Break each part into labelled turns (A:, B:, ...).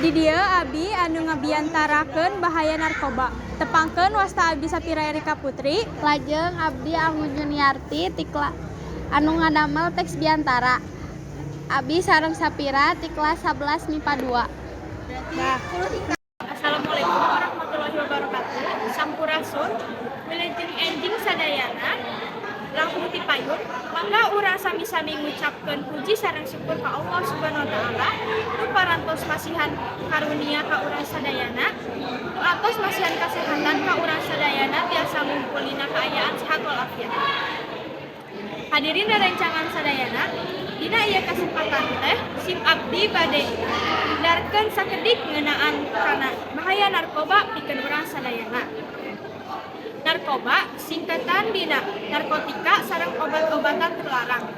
A: Di dieu abi anu ngabiantarakeun bahaya narkoba. Tepangkeun, wasta abi Sapira Erika Putri.
B: Lajeng abdi Anggun Juniarti anu ngadamel teks biantara. Abi sareng Sapira ti kelas 11 MIPA 2.
A: Assalamualaikum warahmatullahi wabarakatuh. Sampurasun. Wilujeng enjing sadayana. Langkung ti payun, mangga urang sami-sami ngucapkeun puji sareng syukur ka Allah Subhanahu wa Taala nu parantos masihan karunia ka urang sadayana, nu atos masihan kasehatan ka urang sadayana tiasa ngumpul dina kaayaan sehat walafiat. Hadirin rerencangan sadayana, dina ieu kasempatan teh sim abdi bade ngedarkeun sakedik ngeunaan kana bahaya narkoba pikeun urang sadayana. Narkoba singkatan dina narkotika sareng obat-obatan terlarang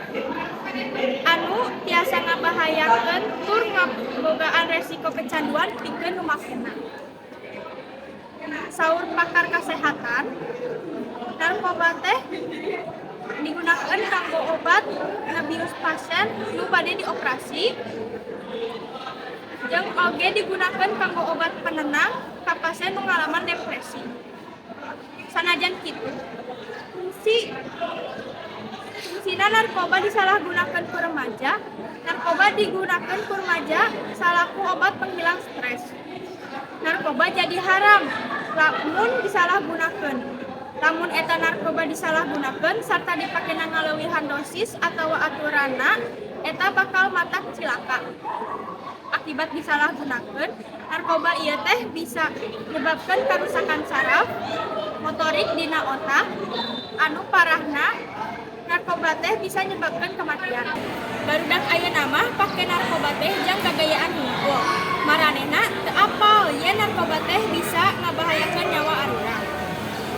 A: anu tiasa ngabahayakeun tur ngabogaan resiko kecanduan pikeun nu makena. Saur pakar kasehatan, narkoba teh digunakeun kanggo obat ngebius pasien nu bade dioperasi, jeung oge digunakeun kanggo obat penenang ka pasien nu ngalaman depresi. Sanajan kitu, fungsina narkoba disalahgunakeun ku remaja. Narkoba digunakeun ku remaja salaku obat penghilang stres. Narkoba jadi haram lamun disalahgunakeun. Lamun eta narkoba disalahgunakeun sarta dipakena ngaleuwihan dosis atawa aturanna, eta bakal matak cilaka. Akibat disalahgunakeun, narkoba ieu teh bisa nyebabkeun karusakan saraf motorik dina otak. Anu parahna, narkoba teh bisa nyebabkeun kematian. Barudak ayeuna mah pake narkoba teh jang gagayaan hungkul. Maranehna teu apal yen narkoba teh bisa ngabahayakeun nyawa arurang.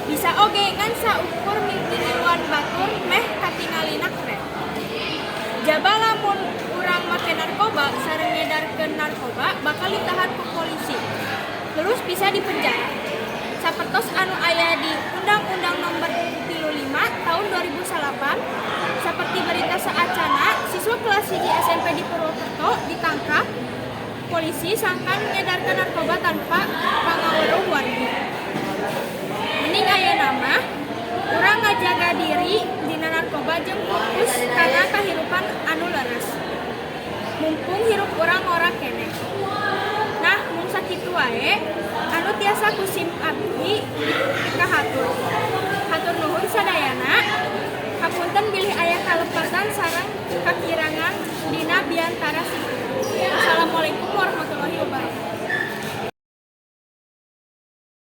A: Bisa oge ngan saukur ngiluan batur meh katingalina keren. Jaba lamun urang make narkoba sareng ngedarkeun narkoba bakal ditahan ku polisi. Terus bisa dipenjara. Sapertos anu aya di Undang-Undang Nomor 35 Tahun 2009. Seperti berita saacana, siswa kelas 1 SMP di Purwokerto ditangkap polisi sangkan ngedarkeun narkoba tanpa pangaweruh wargi. Mending ayeuna mah urang ngajaga diri dina narkoba jeung fokus kana kahirupan anu leres. Mumpung hirup urang ngora keneh. Nah, mung sakitu wae anu tiasa ku sim abdi dikahatur. Hatur nuhun sadayana. Hapunten bilih aya kalepatan sareng kakirangan dina biantara. Assalamualaikum.